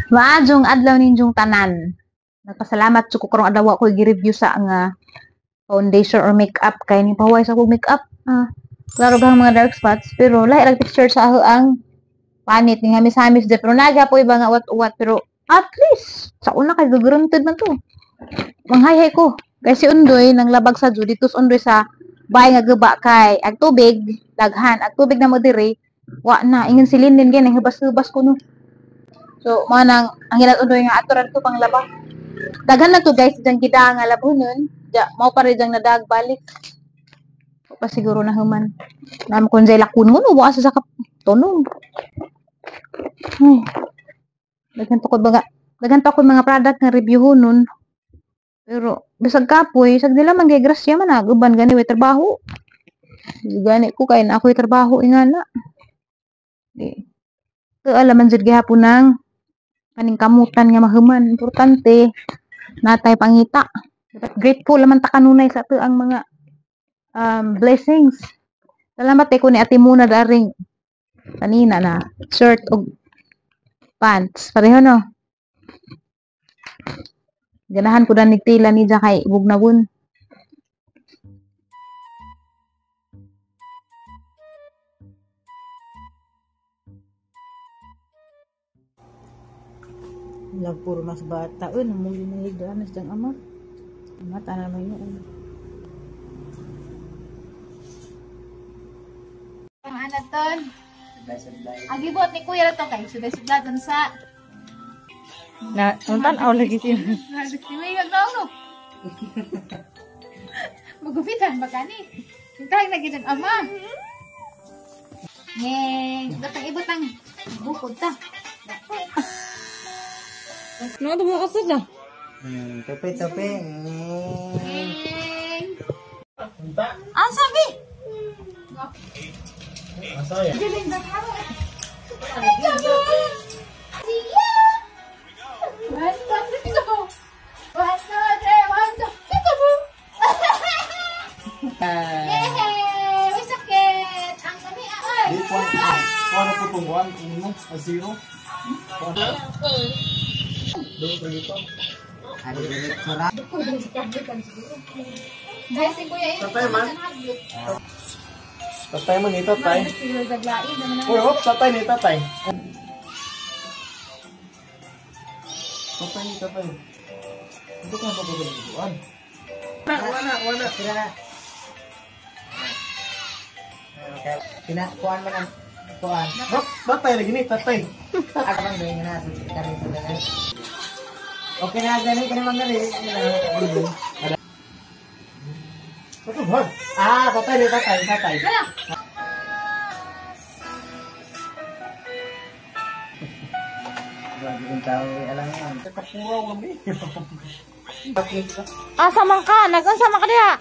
Maayong adlaw ninyong tanan. Nagpasalamat jud ko karong adlaw ko gi-review sa nga foundation or makeup kay ni pahuway sa akong makeup. Ah, klaro ba ang mga dark spots pero lahi ra picture sa ako ang panit ni hamis-hamis de pero naga po iba nga uwat-uwat pero at least sa una kay gagranted man to. Manghay-hay ko. Kay si Undoy nang labag sa jud dito sa Undoy sa bahay nga guba kay ag tubig daghan ag tubig na mo diri wa na ingon si Linin gani hubas-hubas ko no. So, mo nang ang hinat Undoy nga ato ra to panglaba. Daghan na to guys diyang gida nga labunon. Ja, mao pa rin diyang nadag balik. Wa pa siguro na human. Nam kun jay lakun mo no wa sa kap tunong. Ay. Daghan pa ko baga. Daghan pa ko mga product nga review nun. Pero bisag kapoy, sag nila man kay grasya man ag uban gani way trabaho. Di gani ko kay na ako'y trabaho ingana. Di. To alaman jud gihapon nang kaning kamutan nga mahuman importante natay pangita. Dapat grateful naman ta kanunay sa ato ang mga blessings. Salamat eh ko ni Ate Muna daring kanina na shirt og pants. Pareho no. Ganahan ko na nigtila ni Ja kay bugnawon. Lagpuro mas bata. Uy, namuli na higdaan na siyang ama. Mata na naman yun. Ang anak ton. Ang gibot ni Kuya na to kay suday-sudla dun sa Na, ang tan-aw lagi siya. Uy, magnaong no. Magupitan ba kani? Tawag na gid ang ama. Ngeng, datang ibot ang bukod ta. No, tumo ka na. Tope, tope. Ngeng. Ah, sabi. Masaya. One, two, three, go. One, two, three, one, two, three, go. Yay! May sakit! Ang kami, ay! Di, one, one po itong one, uno, a zero. Guys, si Kuya, eh. Tatay man. Tatay man ni tatay. Uy, hop, tatay ni tatay. Tatay ni tatay. Ito ka ba ba? Wala, wala. Sila. Pinakuan man ang kuan. Hop, tatay lagi ni tatay. Ako bang doon na sa kani sa dali. Okay na gani kani man gani. Tatay, hop. Ah, tatay ni tatay, tatay. Grabe kung tao eh, alam mo. Kapuraw kami. Asa man ka? Nag-unsa man ka diha?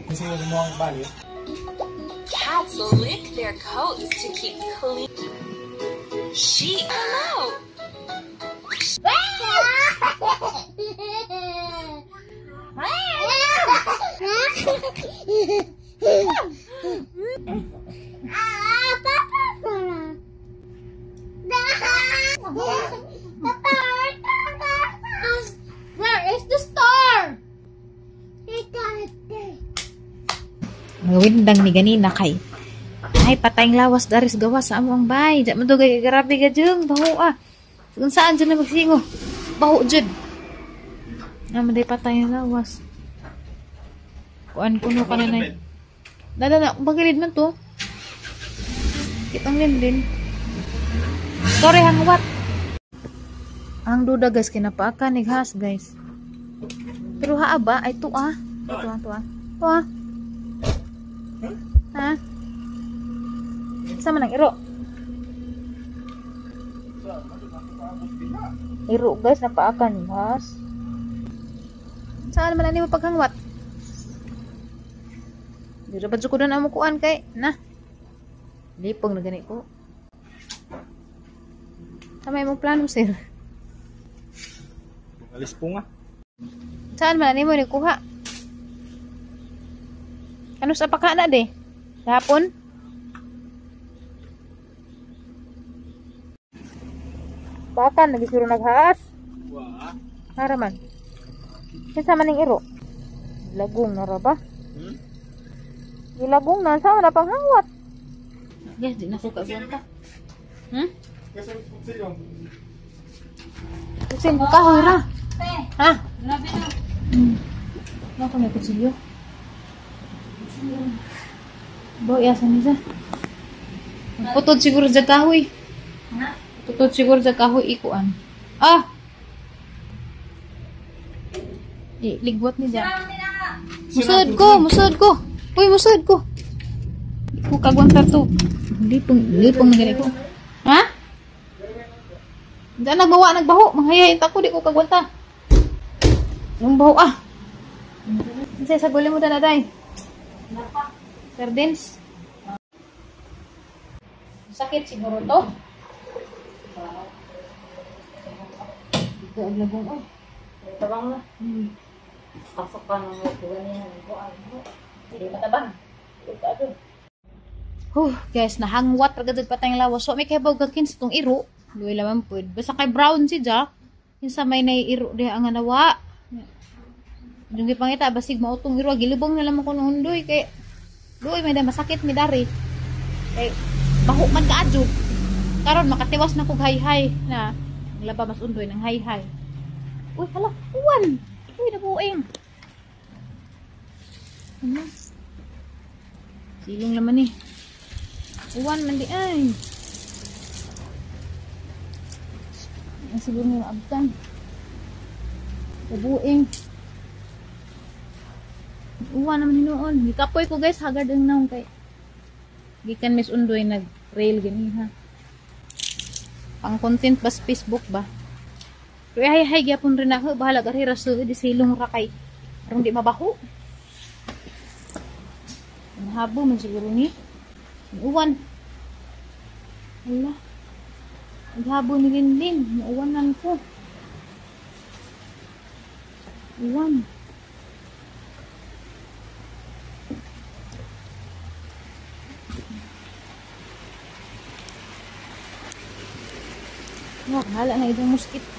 Kasi mo ang bali. Cats lick their coats to keep clean. She hello. Where is the star? Windang ni ganina kay. Ay, patayng lawas daris gawas sa among bay. Di man dugay grabe ka jung baho ah. Kung saan jud na magsingo. Baho jud. Naman day patay ang lawas. Kuan kuno ka na nay. Dada na, bagilid man to. Kitang din. Sorry hangwat. Ang duda guys kinapaakan ni gas guys. Pero haa ba ay tuwa. Tuwa tuwa. Tuwa. Ha? Sa man ang iro? Iro guys, napaakan has. Saan man ani mo paghangwat? Di ra ba jud ko na mo kuan kay na. Lipong na gani ko. Sa may mong plano sir. Alis po nga. Saan man ani mo ni kuha? Ano sa pakana de? Gahapon? Baka nagisuro naghaas. Wa. Haraman. Kinsa man ning iro? Lagong na ra ba? Gilagong na sa na panghawat. Guys, di na ko kaagwanta. Kusin ko kahoy ra. Ha? Grabe na. Ano ko may kutsilyo? Bo, yasa nisa. Putod siguro sa kahoy. Putod siguro sa kahoy ikuan. Ah! Ligwat ni dyan. Musod ko! Musod ko! Uy, musod ko! Ko kagwanta to. Lipong na ganito. Ha? Diyan nagbawa, nagbaho. Manghayain ta ko, di ko kagwanta. Yung baho ah! Kasi sa gulay mo na day. Sardines. Sakit siguro to. Dito ang lagong oh. Tabang na. Pasok pa ng ganyan. Hindi matabang. Huh, guys, nahangwat ra gud pa tayong lawas. So may kay bawg sa tong iro. Luoy laman pud. Basta kay brown si Jack. Kinsa may nay iro diha ang nawa. Yung gipangita basig mautong iro gilubong na lamang ko undoy kay luoy may masakit mi dari. Kay baho man kaadyo. Karon makatiwas na kog hay-hay na laba mas undoy ng hay-hay. Uy, hala, uwan. Uy, nabuing. Ano? Silong naman eh. Uwan man di ay. Ang siguro nga maabtan. Nabuing. Uwan naman hinuon. Gikapoy ko guys, hagard ang naong kay. Gikan Miss Undoy nag-rail gani ha. Pang content ba sa Facebook ba? Pero hay hay gyapon rin ako, bahala gari ra sa di silong ra kay aron di mabaho. Mahabo man siguro ni. Uwan. Ala. Naghabo ni Linlin, mauwanan ko. Uwan. Wah, hala na itong mosquito.